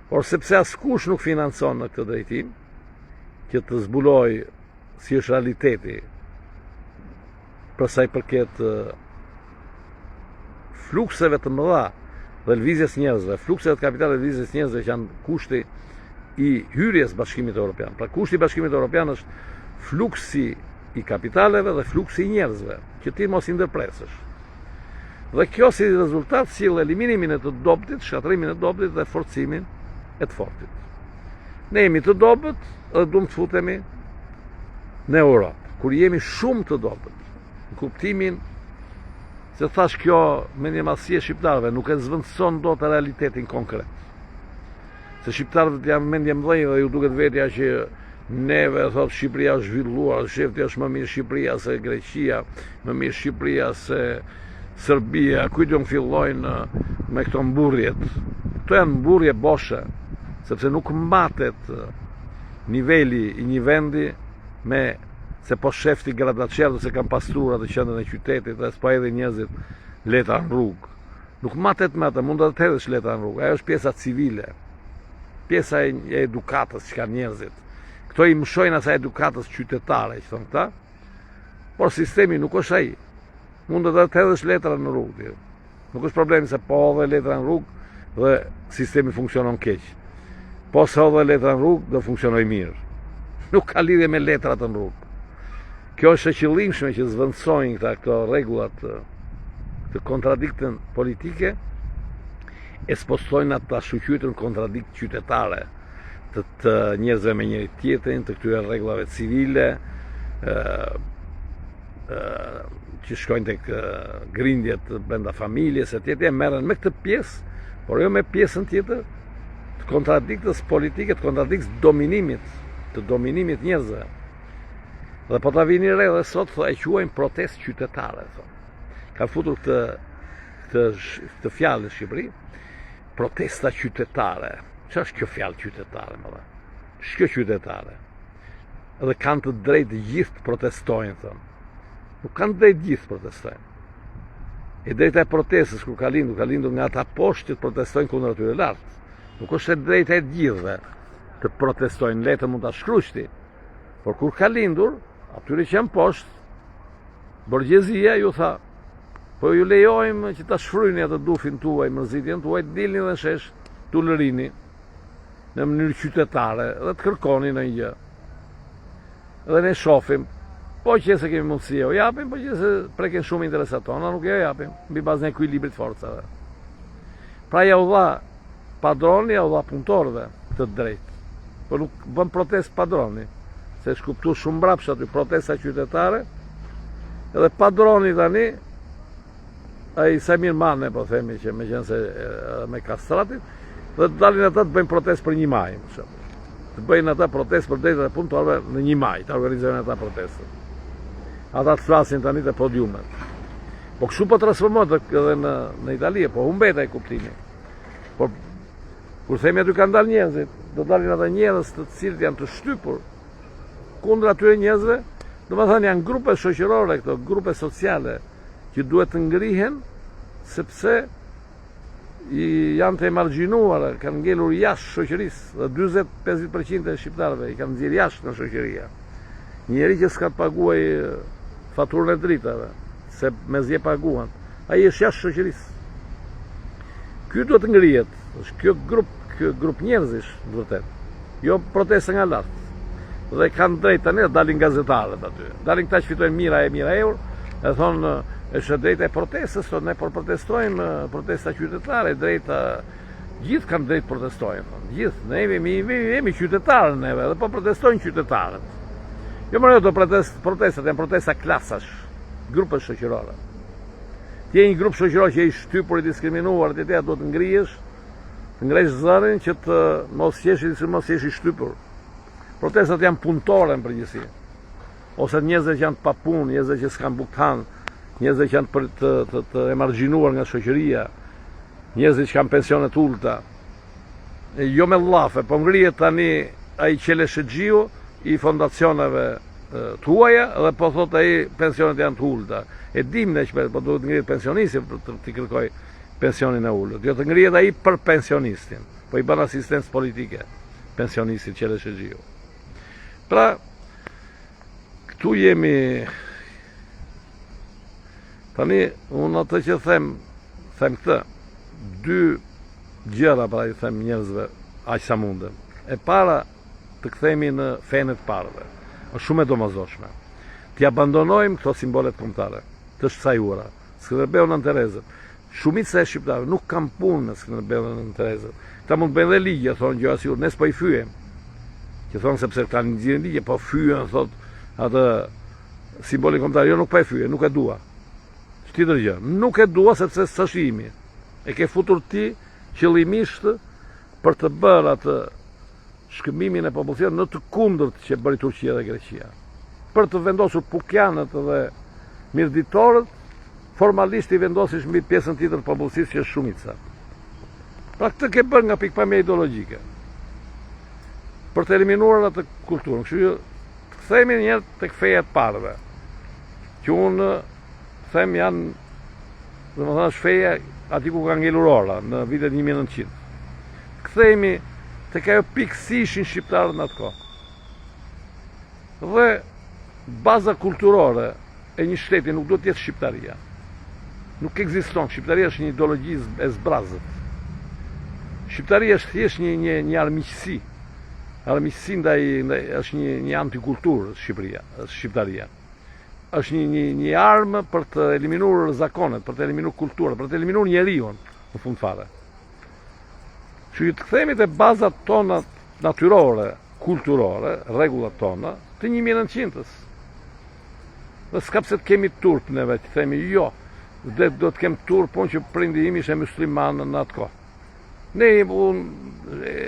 Por sepse askush nuk financon në këtë drejtim, që të zbulojë si është realiteti për sa i përket flukseve të mëdha dhe lëvizjes njerëzve, flukseve të kapitalit dhe lëvizjes njerëzve që janë kushti i hyrjes Bashkimit Evropian. Pra kushti i Bashkimit Evropian është fluksi i kapitaleve dhe fluksi i njerëzve, që ti mos i ndërpresësh. Dhe kjo si rezultat sjell eliminimin e të dobëtit, shkatërrimin e dobëtit dhe forcimin e të fortit. Ne jemi të dobët dhe duam të futemi në Europë, kur jemi shumë të dobët, në kuptimin se thash kjo mendjemadhësi e shqiptarëve nuk e zëvendëson dot realitetin konkret. Se shqiptarët janë mendjemëdhenj dhe ju duket vetja që neve, thot, Shqipëria është zhvilluar, shefti është më mirë Shqipëria se Greqia, më mirë Shqipëria se Serbia, kujt ju fillojnë me këto mburrjet. Këto janë mburrje boshe, sepse nuk matet niveli i një vendi me se po shefti gradaçelë se kanë pastruar atë qendrën e qytetit dhe s'po hedhin njerëzit letra në rrugë. Nuk matet me atë, mund të hedhësh letra në rrugë. Ajo është pjesa civile. Pjesa e edukatës që kanë njerëzit. Këto i mëshojnë asaj edukatës qytetare, që thonë këta. Por sistemi nuk është ai. Mund të të hedhësh letra në rrugë. Nuk është problemi se po hodhe letra në rrugë dhe sistemi funksionon keq. Po s'hodhe letra në rrugë do funksionojë mirë. Nuk ka lidhje me letrat në rrugë. Kjo është e qëllimshme që zëvendësojnë këta këto rregullat të kontradiktën politike e spostojnë atë të ashtuquajturën kontradiktë qytetare të, të njerëzve me njëri tjetrin, të këtyre rregullave civile, ë ë që shkojnë tek grindjet brenda familjes e tjetër, merren me këtë pjesë, por jo me pjesën tjetër të kontradiktës politike, të kontradiktës dominimit, të dominimit njerëzve. Dhe po ta vini re dhe sot e quajnë protestë qytetare, thonë. Ka futur këtë këtë këtë fjalë në Shqipëri, protesta qytetare. Çfarë është kjo fjalë qytetare, më dhe? Është kjo qytetare? Dhe kanë të drejtë të gjithë të protestojnë, thonë. Nuk kanë të drejtë gjithë të protestojnë. E drejta e protestës kur ka lindur, ka lindur nga ata poshtë që të protestojnë kundër atyre lart. Nuk është e drejta e të gjithëve të protestojnë, letër mund ta shkruash ti. Por kur ka lindur, atyre që janë poshtë, borgjezia ju tha, po ju lejojmë që ta shfryni atë dufin tuaj, mërzitjen tuaj, të dilni dhe në shesh, të ulërini në mënyrë qytetare dhe të kërkoni ndonjë gjë. Dhe ne shofim, po qe se kemi mundësi e u japim, po qe se preken shumë interesat tona, nuk e u japim, mbi bazën e ekuilibrit të forcave. Pra ja u dha padroni, ja u dha punëtorëve këtë të drejtë. Po nuk bën protestë padroni, se është kuptu shumë mbrapsht aty protesta qytetare, edhe padroni tani, ai Saimir Mane, po themi që meqenëse me kastratit, dhe të dalin ata të bëjnë protestë për një maj, për shembull. Të bëjnë ata protestë për drejtat e punëtorëve në një maj, të organizojnë ata protestën. Ata të flasin tani te podiumet. Po kështu po transformohet edhe në në Itali, po humbet ai kuptimi. Por kur themi aty kanë dalë njerëzit, do dalin ata njerëz të cilët janë të shtypur kundër atyre njerëzve. Domethënë janë grupe shoqërore këto, grupe sociale që duhet të ngrihen sepse janë të emargjinuara, kanë ngelur jashtë shoqërisë dhe 40-50% e shqiptarëve i kanë nxjerrë jashtë nga shoqëria. Një njeri që s'ka të paguajë faturën e dritave, se mezi e paguan, ai është jashtë shoqërisë. Ky duhet të ngrihet, është kjo grup, kjo grup njerëzish, në të vërtetë. Jo protestë nga lart. Dhe kanë drejt tani dalin gazetarët aty. Dalin këta që fitojnë mijëra e mijëra euro, e thonë është e drejta e protestës, thonë ne po protestojmë, protesta qytetare, e drejta gjithë kanë drejt protestojnë, thonë. Gjithë ne jemi jemi, jemi qytetarë neve dhe po protestojnë qytetarët. Jo më do protest, protestat janë protesta klasash, grupe shoqërore. Ti je një grup shoqëror që je i shtypur, i diskriminuar, ti duhet të ngrihesh, Të ngresh zërin që të mos jesh i mos jesh i shtypur. Protestat janë punëtore në përgjithësi. Ose njerëz që janë të papunë, njerëz që s'kanë bukë të hanë, njerëz që janë për të të, të emargjinuar nga shoqëria, njerëz që kanë pensione të ulëta. E jo me llafe, po ngrihet tani ai qeleshexhiu i fondacioneve të huaja dhe po thotë ai pensionet janë të ulëta. E dim ne që po duhet ngrihet pensionisti për të, të kërkojë pensionin e ulët. Jo të ngrihet ai për pensionistin, po i bën asistencë politike pensionistit qeleshexhiu. Pra, këtu jemi tani unë atë që them, them këtë, dy gjëra pra i them njerëzve aq sa mundem. E para të kthehemi në fenë e të parëve. Është shumë e domosdoshme. T'i abandonojmë këto simbolet kombëtare, të sajuara. Skënderbeu Nënë Terezën. Shumica e shqiptarëve nuk kanë punë me Skënderbeun dhe Nënë Terezën. Këta mund të bëjnë dhe ligje, thonë gjoja sikur ne s'po i fyejmë. Që thonë sepse këta nxjerrin ligje, po fyen thotë atë simbolin kombëtar, jo nuk po e fyej, nuk e dua. Është tjetër gjë. Nuk e dua sepse s'është imi. E ke futur ti qëllimisht për të bërë atë shkëmbimin e popullsisë në të kundërt që bëri Turqia dhe Greqia. Për të vendosur pukjanët dhe mirditorët, formalisht i vendosish mbi pjesën tjetër të popullsisë që është shumica. Pra këtë ke bërë nga pikëpamja ideologjike. Për të eliminuar atë kulturën. Kështu që të kthehemi një herë tek feja e të parëve. Që unë them janë domethënë është feja aty ku ka ngelur ora në vitet 1900. Të kthehemi tek ajo pikë si ishin shqiptarët në atë kohë. Dhe baza kulturore e një shteti nuk duhet të jetë shqiptaria. Nuk ekziston, shqiptaria është një ideologji e zbrazët. Shqiptaria është thjesht një një një armiqësi. Armiqësi ndaj ndaj është një një antikulturë Shqipëria, është shqiptaria. Është një një një armë për të eliminuar zakonet, për të eliminuar kulturën, për të eliminuar njeriun në fund fare. Kështu që të kthehemi te bazat tona natyrore, kulturore, rregullat tona të 1900-ës. Dhe s'ka pse të kemi turp neve të themi jo, dhe do të kem turp unë që prindi im ishte musliman në atë kohë. Ne unë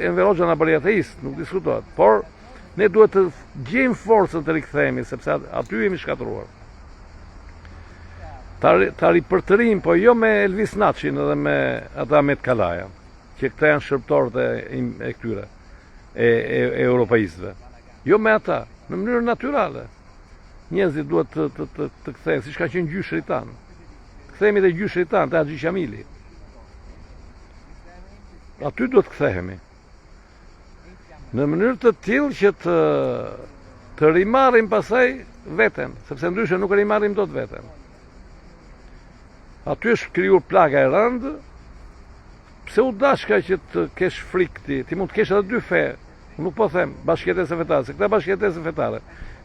Enver Hoxha na bëri ateist, nuk diskutohet, por ne duhet të gjejmë forcën të rikthehemi sepse aty jemi shkatërruar. Ta, ta ripërtërijmë, po jo me Elvis Naçin edhe me ata Ahmet Kalaja, që këta janë shërbëtorët e, e këtyre, e, e, e europeistëve. Jo me ata, në mënyrë natyrale. Njerëzit duhet të, të, të, të kthehen, siç kanë qenë gjyshërit tanë. Të kthehemi te gjyshërit tanë, te Haxhi Qamili. Aty duhet të kthehemi. Në mënyrë të tillë që të të rimarrim pastaj veten, sepse ndryshe nuk e rimarrim dot veten. Aty është krijuar plaga e rëndë. Pse u dashka që të kesh frikë ti? Ti mund të kesh edhe dy fe. Unë nuk po them bashkëjetesë fetare, se këta bashkëjetesë fetare.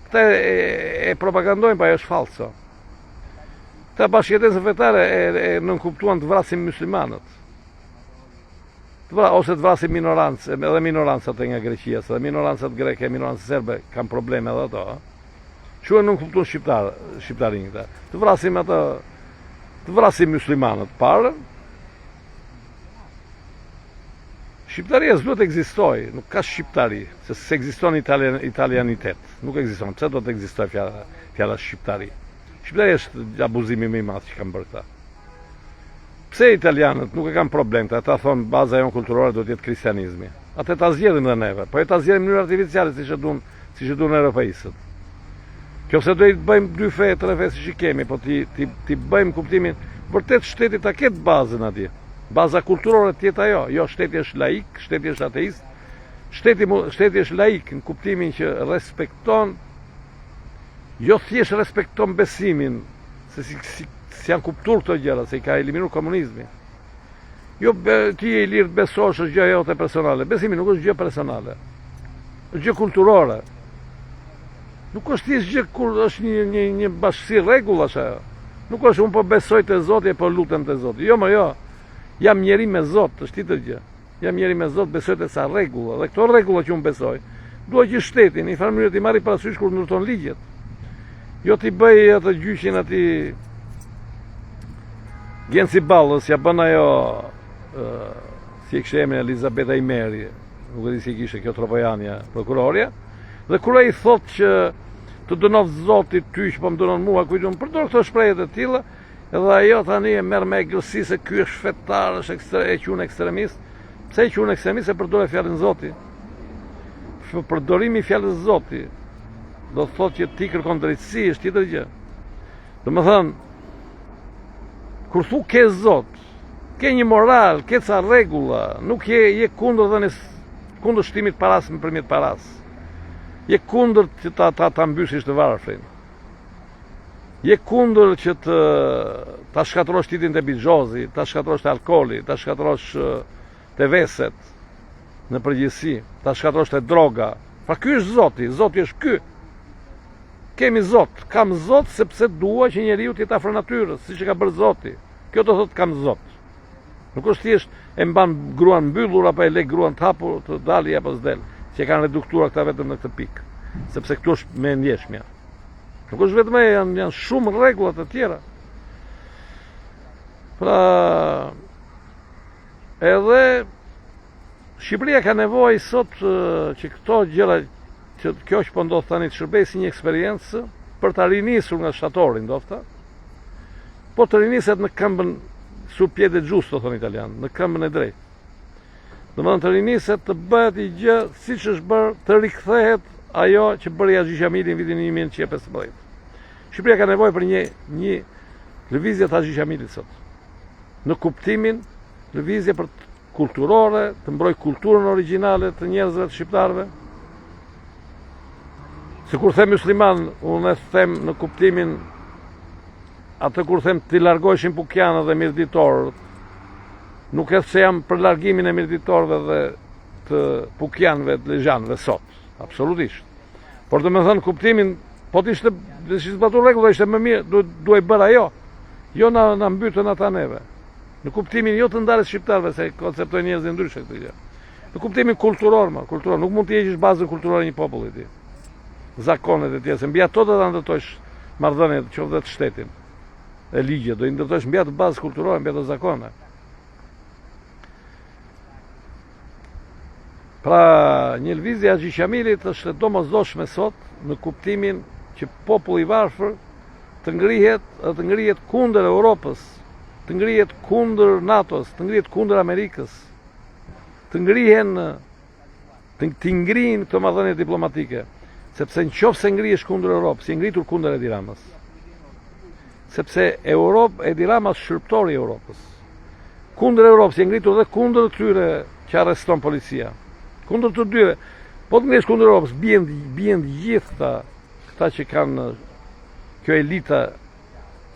Këta e, e, e propagandojnë, po ajo është falso. Këta bashkëjetesë fetare e, e nënkuptuan të vrasim muslimanët. Të vra, ose të vrasim minorancë, edhe minorancat e nga Greqia, se edhe minorancat greke, minorancat serbe kanë probleme edhe ato. Kështu e nënkuptuan shqiptar, shqiptarin këta. Të vrasim ato, të vrasim muslimanët parë. Shqiptaria s'duhet të ekzistojë, nuk ka shqiptari, se s'ekziston italian, italianitet, nuk ekziston. Pse do të ekzistojë fjala, fjala shqiptari? Shqiptaria është abuzimi më i madh që kanë bërë këta. Pse italianët nuk e kanë problem këtë, ata thonë baza jonë kulturore duhet të jetë kristianizmi. Atë ta zgjedhim dhe neve, po e ta zgjedhim në mënyrë artificiale siç e duan, siç e duan europeistët. Qoftë se do i bëjmë dy fe, tre fe siç i kemi, po t'i t'i t'i bëjmë kuptimin vërtet shteti ta ketë bazën atje. Baza kulturore të jetë ajo, jo shteti është laik, shteti është ateist. Shteti shteti është laik në kuptimin që respekton jo thjesht respekton besimin, se si, si, si janë kuptuar këto gjëra, se i ka eliminuar komunizmi. Jo, be, ti je i lirë të besosh, është gjë jote personale. Besimi nuk është gjë personale. Është gjë kulturore. Nuk është thjesht gjë kur është një një një bashkësi rregullash ajo. Nuk është unë po besoj te Zoti e po lutem te Zoti. Jo, më jo. Jam njeri me Zot, është tjetër gjë. Jam njeri me Zot, besoj te ca rregulla dhe këto rregulla që unë besoj, dua që shteti në një farë mënyrë t'i marrë parasysh kur ndërton ligjet. Jo t'i bëj atë gjyqin atij Genci Ballës, ja bën ajo ë si e kishte emrin Elizabeta Imeri, nuk e di si e kishte kjo tropojania, prokurorja. Dhe kur ai thotë që të dënoftë Zoti ty që po më dënon mua, kujt unë përdor këto shprehje të tilla, Edhe ajo tani e merr me egërsi se ky është fetar, është ekstre, e quan ekstremist. Pse e quan ekstremist se përdore fjalën Zoti? Përdorimi i fjalës Zoti do të thotë që ti kërkon drejtësi, është tjetër gjë. Domethënë, kur thu ke Zot, ke një moral, ke ca rregulla, nuk je je kundër dhënies kundër shtimit parasë nëpërmjet parasë. Je kundër që ta ta ta mbysish të varfrin. Je kundër që të ta shkatërrosh shtetin te bixhozi, ta shkatërrosh te alkooli, ta shkatërrosh te veset në përgjithësi, ta shkatërrosh te droga. Pra ky është Zoti, Zoti është ky. Kemi Zot, kam Zot sepse dua që njeriu të jetë afër natyrës, siç e ka bërë Zoti. Kjo do thotë kam Zot. Nuk është thjesht e mban gruan mbyllur apo e le gruan të hapur të dali apo s'del, që e kanë reduktuar këta vetëm në këtë pikë, sepse këtu është më e ndjeshmja. Nuk është vetëm ajo, janë janë shumë rregulla të tjera. Pra edhe Shqipëria ka nevojë sot që këto gjëra që kjo që po ndodh tani të shërbejë si një eksperiencë për ta rinisur nga shtatori ndofta. Po të riniset në këmbën sul piede giusto thonë italianët, në këmbën e drejtë. Domethënë të riniset të bëhet një gjë siç është bërë, të rikthehet ajo që bëri Haxhi Qamili në vitin 1915. Shqipëria ka nevojë për një një lëvizje të Haxhi Qamilit sot. Në kuptimin lëvizje për kulturore, të mbrojë kulturën origjinale të njerëzve të shqiptarëve. Se kur them musliman, unë e them në kuptimin atë kur them t'i largoheshin pukjanët dhe mirditorët, nuk është se jam për largimin e mirditorëve dhe të pukjanëve të lezhjanëve sot, absolutisht. Por domethënë kuptimin, po të ishte, të ishte zbatuar rregull, do ishte më mirë, duhej bërë ajo. Jo na na mbytën ata neve. Në kuptimin jo të ndarjes shqiptarëve se konceptojnë njerëzit ndryshe këtë gjë. Në kuptimin kulturor, më, kulturor, nuk mund të heqësh bazën kulturore një populli ti. Zakonet e tjera, se mbi ato do ta ndërtosh marrëdhëniet, qoftë dhe të shtetin. E ligjet, do i ndërtosh mbi atë bazë kulturore, mbi ato zakone. Pra, një lëvizje e Haxhi Qamilit është e domosdoshme sot në kuptimin që populli i varfër të ngrihet dhe të ngrihet kundër Europës, të ngrihet kundër NATO-s, të ngrihet kundër Amerikës, të ngrihen të, t'i ngrijnë këto marrëdhënie diplomatike, sepse në qoftë se ngrihesh kundër Europës, je ngritur kundër Edi Ramës. Sepse Europë, Edi Rama është shërbëtor i Europës. Kundër Europës, je ngritur dhe kundër këtyre që arreston policia. Kundër të dyve. Po të ngrihesh kundër Europës, bien bien të gjithë këta, këta që kanë kjo elita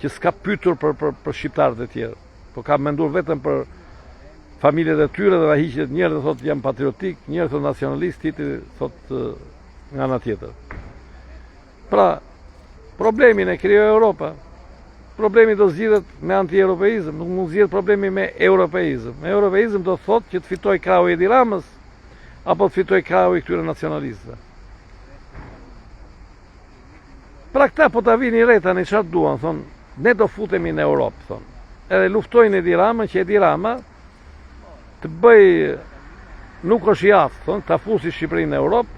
që s'ka pyetur për për për shqiptarët e tjerë, po ka menduar vetëm për familjet e tyre dhe na hiqet njëri dhe thotë jam patriotik, njëri thotë nacionalist, tjetri thotë nga ana tjetër. Pra, problemin e krijoi Europa. Problemi do zgjidhet me anti-europeizëm, nuk mund zgjidhet problemi me europeizëm. Me europeizëm do thotë që të fitojë krahu i Edi Ramës apo të fitojë krahu i këtyre nacionalistëve. Pra këta po ta vini re tani çfarë duan, thonë, ne do futemi në Europë, thonë. Edhe luftojnë Edi Ramën që Edi Rama të bëjë nuk është i aftë, thonë, ta fusi Shqipërinë në Europë,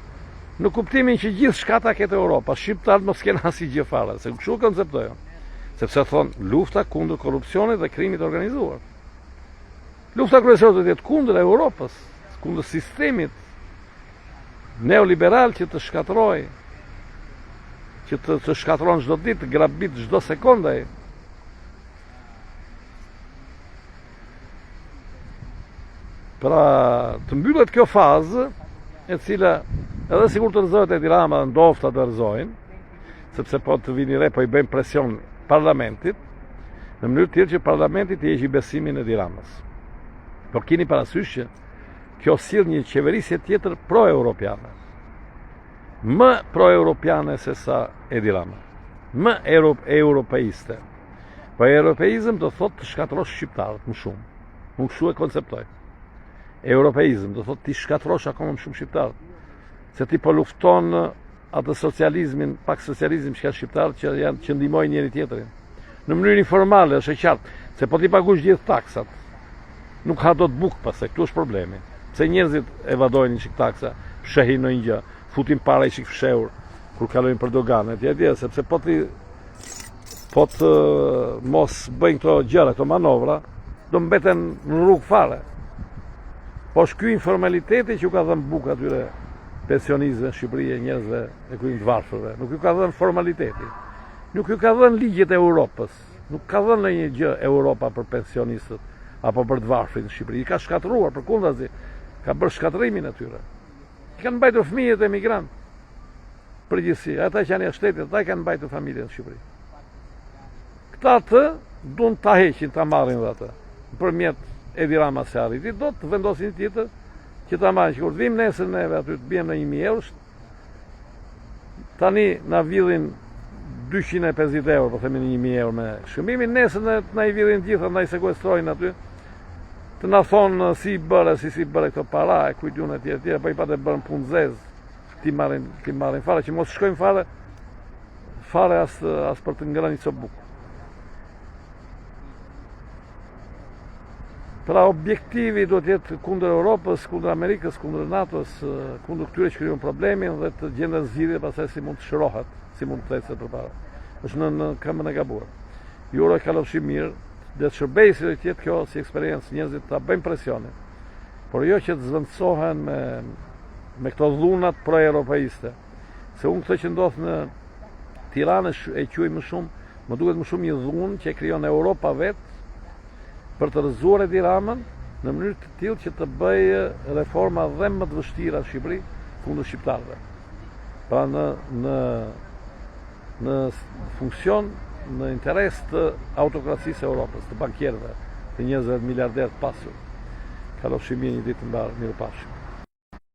në kuptimin që gjithçka ta ketë Europa, shqiptarët mos kenë asnjë gjë fare, se kështu konceptojnë. Sepse thonë, lufta kundër korrupsionit dhe krimit të organizuar. Lufta kryesore do të jetë kundër Europës, kundër sistemit neoliberal që të shkatërrojë. që të, të shkatërron çdo ditë, të grabit çdo sekondë ai. Pra, të mbyllet kjo fazë, e cila edhe sikur të rrëzohet Edi Rama, ndofta të rrëzojnë, sepse po të vini re, po i bëjnë presion parlamentit, në mënyrë të tillë që parlamenti t'i heqë besimin Edi Ramës. Po kini parasysh që kjo sjell një qeverisje tjetër pro-europiane. Më pro-europiane se sa Edi Rama. Më europeiste. Po europeizëm do thotë të shkatërrosh shqiptarët më shumë. Unë kështu e konceptoj. Europeizëm do thotë t'i shkatërrosh akoma më shumë shqiptarët. Se ti po lufton atë socializmin, pak socializim që kanë shqiptarët që janë që ndihmojnë njëri tjetrin. Në mënyrë informale është e qartë se po t'i paguash gjithë taksat, nuk ha dot bukë pastaj, këtu është problemi. Pse njerëzit evadojnë një çik taksa, fshehin ndonjë gjë, futin para një çik fshehur kur kalojnë për doganë etj etj, sepse po t'i po të mos bëjnë këto gjëra, këto manovra, do mbeten në rrugë fare. Po është ky informaliteti që u ka dhënë bukë atyre pensionistëve në Shqipëri e njerëzve e këtyre të varfërve. Nuk ju ka dhënë formaliteti. Nuk ju ka dhënë ligjet e Europës. Nuk ka dhënë ndonjë gjë Europa për pensionistët apo për të varfrit në Shqipëri. I ka shkatërruar përkundrazi, ka bërë shkatërrimin e tyre. I kanë mbajtur fëmijët emigrantë. Përgjithësi, ata që janë jashtë shtetit, ata i kanë mbajtur familjen në Shqipëri. Këta atë duan ta heqin, ta marrin dhe atë. Nëpërmjet Edi Rama s'e arriti, do të vendosin një tjetër që ta marrin, që kur të vijmë nesër neve aty të biem në 1000 euro, tani na vidhin 250 euro, po themi në 1000 euro me shkëmbimin, nesër në, na i vidhin të gjitha, na i sekuestrojnë aty, të na thonë si i bëre, si si bëre këto para, e kujt unë e tjera, tjera, po i pate bërë në punë të zezë, t'i marrin, t'i marrin fare, që mos shkojmë fare, fare as, as për të ngrënë një copë bukë. Pra objektivi duhet të jetë kundër Europës, kundër Amerikës, kundër NATO-s, kundër këtyre që krijojnë problemin dhe të gjenden zgjidhje pastaj si mund të shërohet, si mund të ecet përpara. Është në në këmbën e gabuar. Ju uroj kalofshi mirë, dhe të shërbejë si do të jetë kjo si eksperiencë njerëzit ta bëjnë presionin. Por jo që të zvendësohen me me këto dhunat pro-europeiste. Se unë këtë që ndodh në Tiranë e quaj më shumë, më duket më shumë një dhunë që e krijon Europa vetë për të rrëzuar Edi Ramën në mënyrë të tillë që të bëjë reforma dhe më të vështira në Shqipëri kundër shqiptarëve. Pra në në në funksion në interes të autokracisë së Europës, të bankierëve, të njerëzve miliarderë të pasur. Kalofshi mirë një ditë të mbarë, mirupafshim.